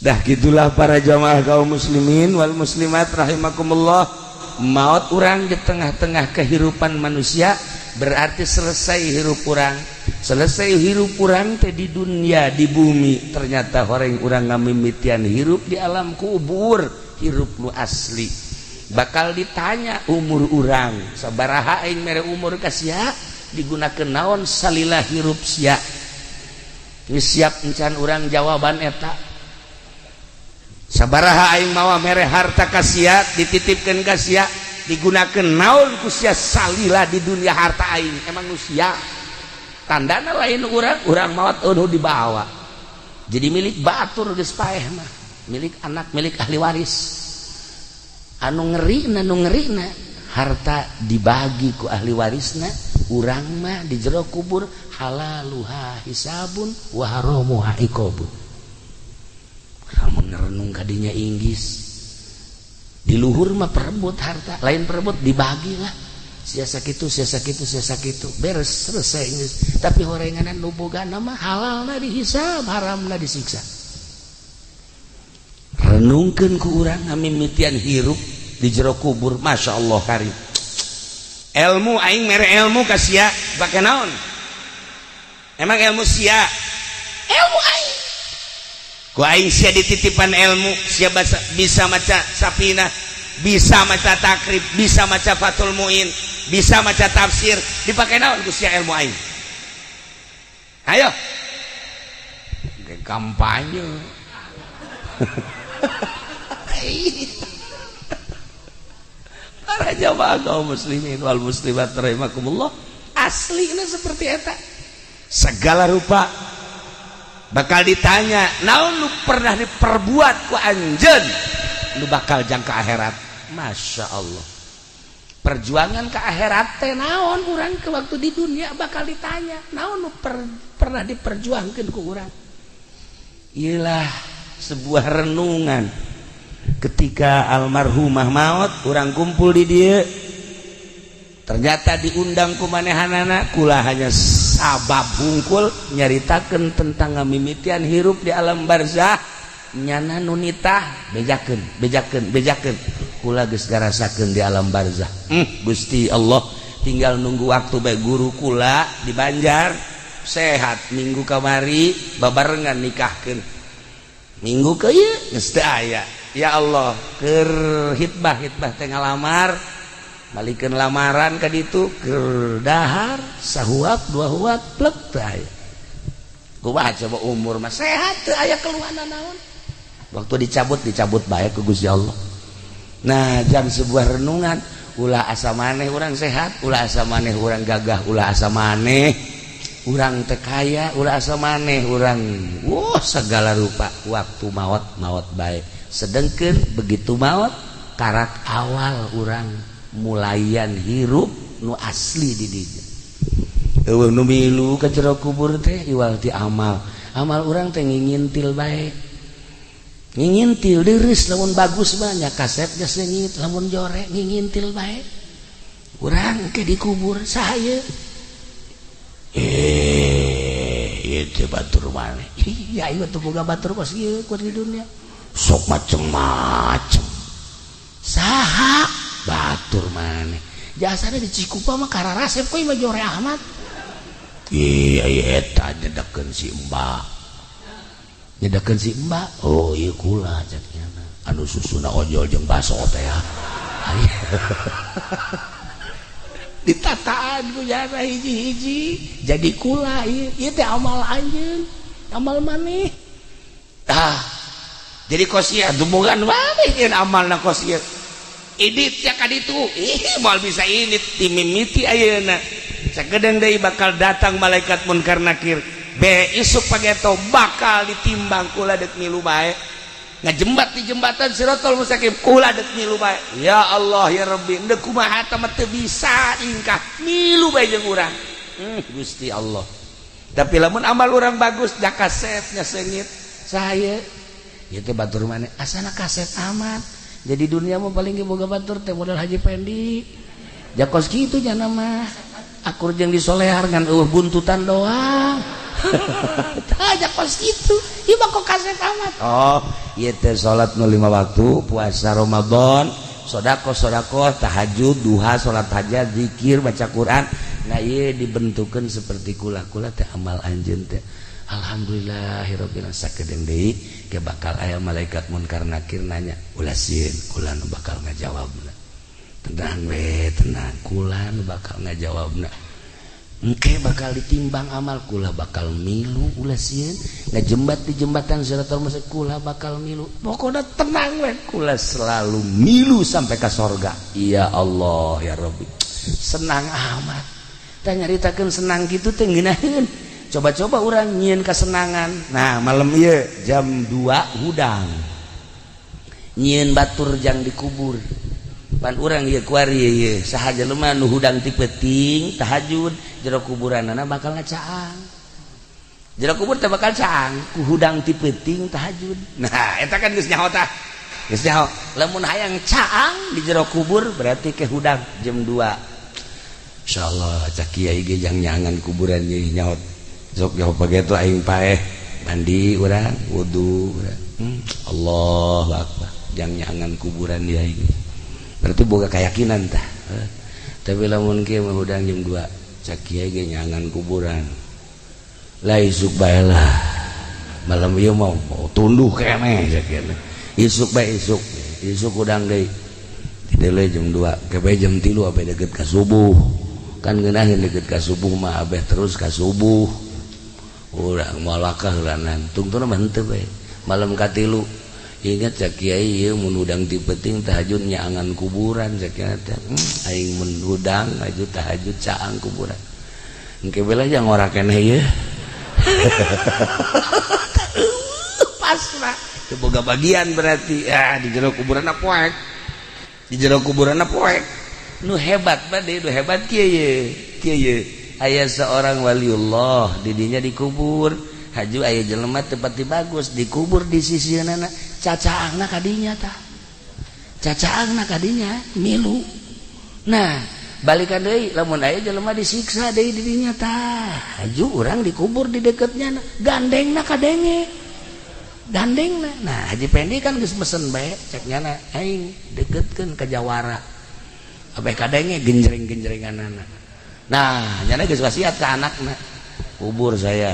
Dah gitulah para jamaah kaum muslimin wal muslimat rahimakumullah. Maut urang di tengah-tengah kehidupan manusia berarti selesai hirup urang. Selesai hirup urang teh di dunia, di bumi. Ternyata horeng urang ngamimitian hirup di alam kubur, hirup nu asli. Bakal ditanya umur urang, sabaraha aing mere umur ka sia, digunakeun naon salila hirup sia. Siap encan urang jawaban eta. Sabaraha aing mawa mere harta ka sia, dititipkeun ka sia, digunakeun naon ku sia salila di dunia harta aing. Emang nu sia tandana lain urang, urang maot eueuh dibawa. Jadi milik batur geus paeh mah, milik anak, milik ahli waris. Anu ngerina, nu ngerina harta dibagi ku ahli warisna, urang mah di jero kubur halaluha hisabun wa haramuha iqabun. Lamun ngerenung kadinya inggis di luhur mah perebut harta, lain perebut dibagilah. Sia sakitu, sia sakitu, sia sakitu, beres selesai geus. Tapi horenganan nu bogana mah halalna dihisab, haramna disiksa. Renungkeun ku urang ngamimitian hirup di jero kubur, Masya Allah karim. Ilmu aing mere ilmu ka sia bake naon? Emang ilmu sia? Ilmu aing. Ku aing sia dititipan ilmu, sia bisa maca Safinah, bisa maca Takrib, bisa maca Fathul Muin, bisa maca tafsir, dipake naon ku sia ilmu aing? Ayo. Kampanye. Para jamaah kaum muslimin wal muslimat rahimakumullah, aslinya seperti eta. Segala rupa bakal ditanya, naon lu pernah diperbuat ku anjeun, lu bakal jangka akhirat. Masya Allah, perjuangan ke akhirat teh naon urang ke waktu di dunia bakal ditanya, naon lu pernah diperjuangkeun ku urang. Iyalah sebuah renungan ketika almarhumah maut, urang kumpul di dia, ternyata diundang ku manehanana, kula hanya sabab hungkul nyaritakeun tentang ngamimitian hirup di alam barzah, nyana nunitah bejakeun bejakeun bejakeun kula geus ngarasakeun di alam barzah. Gusti Allah, tinggal nunggu waktu bae. Guru kula di Banjar sehat minggu kamari babarengan nikahkeun, minggu ke ieu geus teu aya. Ya Allah, keur hitbah hitbah teh ngalamar, balikeun lamaran ka ditu, keur dahar sahuap dua huap plek teu aya. Kumaha coba, umur mah sehat, teu aya keluhan naon. Waktu dicabut, dicabut bae ku Gusti Allah. Nah, jam sebuah renungan, ulah asa maneh urang sehat, ulah asa maneh urang gagah, ulah asa maneh urang teu kaya, ulah asa maneh urang wah segala rupa. Waktu maot, maot bae. Sedengkeun begitu maot, karak awal urang mulayan hirup nu asli di dinya. Euweuh nu milu ka jero kubur teh iwal ti amal. Amal urang teh ngingintil bae, ngingintil deres. Lamun bagus banyak kasepnya seungit, lamun jore ngingintil bae. Urang ke dikubur, saya itu batur maneh. Iya, ieu teu boga batur kos ieu ku di dunia. Sok macem-macem. Saha batur maneh? Jasana di Cikupa mah kararasep kok mah jore amat. Iya, iya, eta nyedekeun si Mbak. Nyedekeun si Mbak. Oh, iya kula cek nyana. Anu susuna ojol jeung baso teh ya. Ditataan ku jana hiji-hiji jadi kula ieu. Ieu teh amal anjeun, amal maneh. Tah. Jadi kos ieu dumungan maneh nyeun amalna kos ieu. Idit ya ka ditu. Ih, moal bisa indit dimimiti ayeuna. Sakedeung deui bakal datang malaikat Munkar Nakir. Be isuk pageto bakal ditimbang, kula dek milu bae. Ngajembat di jembatan Sirotol Mustaqim, kula dek milu bae. Ya Allah ya Rabbi, endek kumaha teh mah teu bisa ingkah, milu bae jeung urang. Gusti Allah. Tapi lamun amal urang bagus, da kasepnya seungit. Saya ieu teh batur maneh asana kasep amat. Jadi dunia mah paling ge boga batur teh modal Haji Pendi. Jakos kitu nya mah. Akur jeung disolehar ngan eueuh buntutan doang. Tah, jakos kitu. Ieu mah kok kasep amat. Oh, ieu teh salat nu 5 waktu, puasa Ramadan, sedekah sedekah, tahajud, duha, salat hajat, zikir, baca Quran. Nah, ieu dibentukeun seperti kula-kula teh amal anjeun teh. Alhamdulillahirabbil alamin. Sakedeung deui ke bakal aya malaikat Munkar Nakir nanya, ulah sieun, kula nu bakal ngajawabna. Tenang we, tenang, kula nu bakal ngajawabna. Engke bakal ditimbang amal, kula bakal milu, ulah sieun. Ngajembat di jembatan Siratal Mustaqim, kula bakal milu. Pokoknya tenang we, kula selalu milu sampai ke sorga. Ya Allah ya Rabbi, senang amat. Tah, nyaritakeun senang gitu teh ngeunaheun. Coba-coba urang nyieun kesenangan. Nah, malam ieu jam 2 hudang nyieun batur jang dikubur. Pan urang ieu kuari ieu saha jelema nu hudang ti peuting tahajud, jero kuburanana bakal ngacaang. Jero kubur teh bakal caang ku hudang ti peuting tahajud. Nah, eta kan geus nyaho tah, geus nyaho. Lamun hayang caang di jero kubur berarti ke hudang jam 2. Insyaallah cak kiai ge jang nyangan kuburan ye nyaho. Sok nyaho pageto aing paeh, mandi urang, wudu urang. Allahu akbar, jang nyangan kuburan dia ini berarti boga keyakinan tah. Tapi lamun kieu mah hudang jam 2 cak kiai ge nyangan kuburan lah, isuk bae lah. Malam ieu mau mau tunduh keneh cak kieu. Isuk bae, isuk isuk hudang deui, tidak jam 2 ke jam 3 abeh deket ka subuh. Kan ngeunaheun deket ka subuh mah, abeh terus ka subuh urang malakah heulanan tungtuna mah henteu bae. Malam katilu ingat cak kiai ieu mun hudang ti peuting tahajud nyaangan kuburan. Cak kiai teh, aing mun hudang aju tahajud caang kuburan, engke bela jang ora keneh ieu." Pas lah teu boga bagian berarti ya di jero kuburan poek, di jero kuburan poek. Nu hebat bade, nu hebat kieu ye, kieu ye. Aya seorang waliullah didinya dikubur. Haju aya jelema teu pati bagus dikubur di sisieunana, cacaangna kadinya tah, cacaangna kadinya milu. Nah, balikan deui, lamun aya jelema disiksa deui didinya tah, haju urang dikubur di deketnya, gandengna kadenge, gandengna. Nah, Haji Pendi kan geus mesen bae cek nyana, aing deketkeun ka jawara abeh kadenge genjreng-genjrenganana. Nah, nyana geus wasiat ka anakna, kubur saya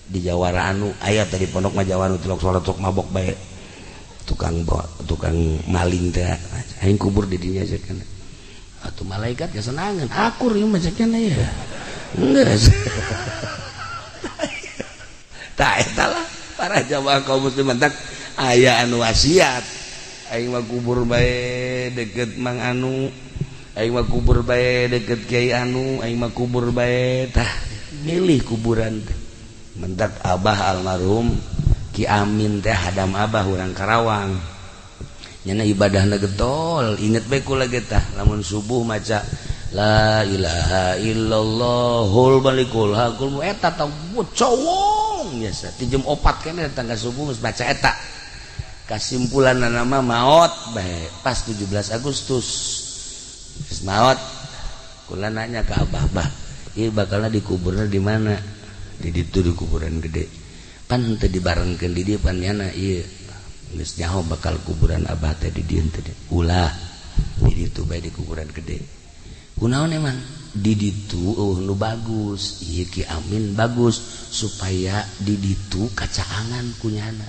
di jawara anu aya tadi pondok mah, jawara tilok salat sok mabok bae. Tukang tukang maling teh aing kubur di dinya cenah. Atuh malaikat kesenangan akur ieu mah cenah ya. Geus. Tah eta lah para jamaah kaum muslimin tak aya anu wasiat. Aing mah kubur bae deket Mang Anu, aing mah kubur bae deket Kiai Anu, aing mah kubur bae tah milih kuburan teh. Mentak abah almarhum Ki Amin teh hadam abah urang Karawang. Nyana ibadahna getol, inget bae kula ge tah lamun subuh maca la ilaha illallahul malikul hakul eta tah cowong biasa ti jam 4 keneh datang ka subuh geus baca eta. Kasimpulan nama maot bae pas 17 Agustus. Geus maot kula nanya ka abah, bah ieu bakalna dikuburna di mana? Di ditu di kuburan gede. Pan teu dibarengkeun di dieu pan nyana ieu geus nyaho bakal kuburan abah teh di dieu teh. Ulah di ditu bae di kuburan gede. Kunaon emang di ditu eueuh nu bagus, ieu Ki Amin bagus supaya di ditu kacaangan kunyana.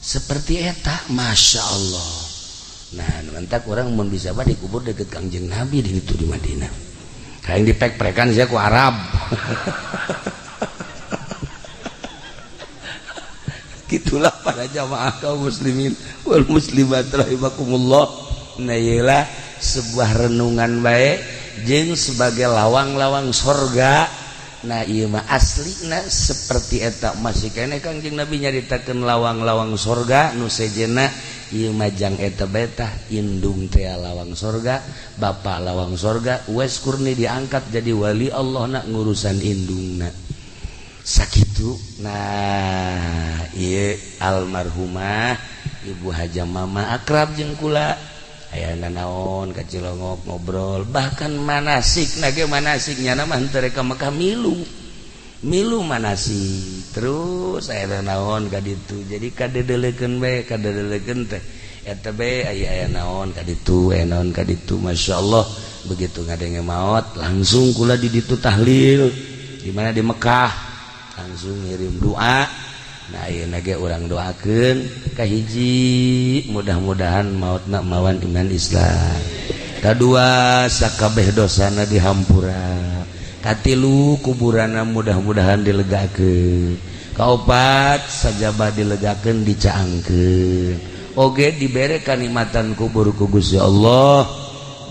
Seperti eta, Masya Allah. Nah, mantak orang mun bisa mah dikubur deket Kangjeng Nabi di ditu di Madinah. Hayang dipek-prekan sia ku Arab. Gitulah para jamaah kaum muslimin wal muslimat rahimakumullah. Nah, iyalah sebuah renungan baik jeung sebagai lawang-lawang sorga. Nah ieu mah aslina seperti eta masih keneh Kangjeng Nabi nyaritakeun lawang-lawang sorga nu sejenna ieu mah jang eta bae tah indung teh lawang sorga, bapak lawang sorga, Uwais Qurni diangkat jadi wali Allah na ngurusan indungna. Sakitu. Nah ieu almarhumah Ibu Haja Mama akrab jeung kula. Aya nanaon ka Cilongok ngobrol bahkan manasik nage manasik nyana mah henteu rek ka Mekah milu milu manasik terus aya nanaon ka ditu jadi kadedelekeun bae kadedelekeun teh eta bae aya aya naon ka ditu aya naon ka ditu masyaallah begitu ngadenge maot langsung kula di ditu tahlil di mana di Mekah langsung ngirim doa. Nah ayeuna ge urang doakeun kahiji mudah-mudahan mautna mawan iman Islam, kadua sakabeh dosana dihampura, katilu kuburanna mudah-mudahan dilegakeun, kaopat sajaba dilegakeun dicaangkeun, oge dibere kanikmatan kubur ku Gusti Allah,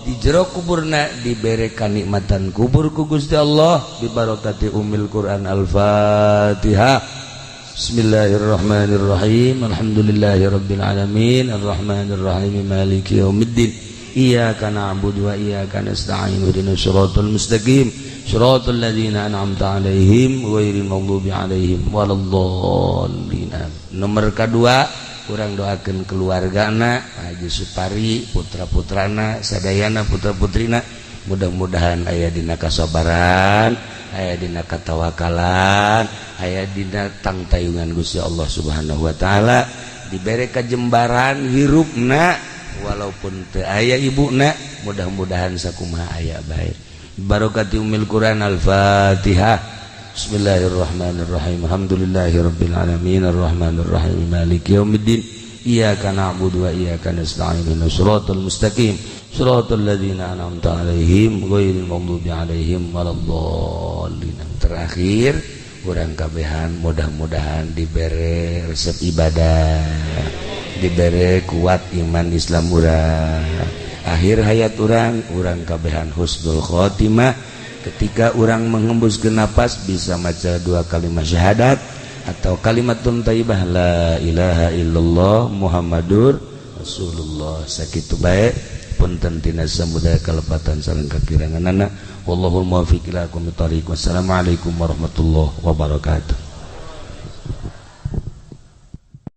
di jero kuburna dibere kanikmatan kubur ku Gusti Allah bibarakati Ummil Quran. Al-Fatihah. Bismillahirrahmanirrahim. Alhamdulillahirabbil alamin arrahmanirrahim maliki yaumiddin. Iyyaka na'budu wa iyyaka nasta'in ihdinas siratal mustaqim siratal ladzina an'amta 'alaihim ghairil maghdubi 'alaihim waladdallin. Nomor kedua urang doakeun keluargana Haji Supari, putra-putrana, sadayana putra-putrina mudah-mudahan aya dina kasabaran, aya dina katawakalan, aya dina tangtayungan Gusti Allah Subhanahu wa taala, dibere kajembaran hirupna walaupun teu aya ibuna mudah-mudahan sakumaha aya bae. Barakati Ummil Quran. Al-Fatihah. Bismillahirrahmanirrahim. Alhamdulillahirabbil alamin arrahmanirrahim maliki yaumiddin. Iyyaka na'budu wa iyyaka nasta'in ihdinas siratal mustaqim siratal ladzina an'amta 'alaihim ghairil maghdubi 'alaihim waladdallin. Terakhir urang kabehan mudah-mudahan dibere resep ibadah, dibere kuat iman Islam urang, akhir hayat urang urang kabehan husnul khotimah. Ketika urang menghembuskeun napas bisa maca dua kalimat syahadat atau kalimatun thayyibah la ilaha illallah Muhammadur Rasulullah. Sakitu bae punten tina samudaya kalepatan sareng kakiranganana. Wallahul muwaffiq ila aqwamit thariq. Wassalamualaikum warahmatullahi wabarakatuh.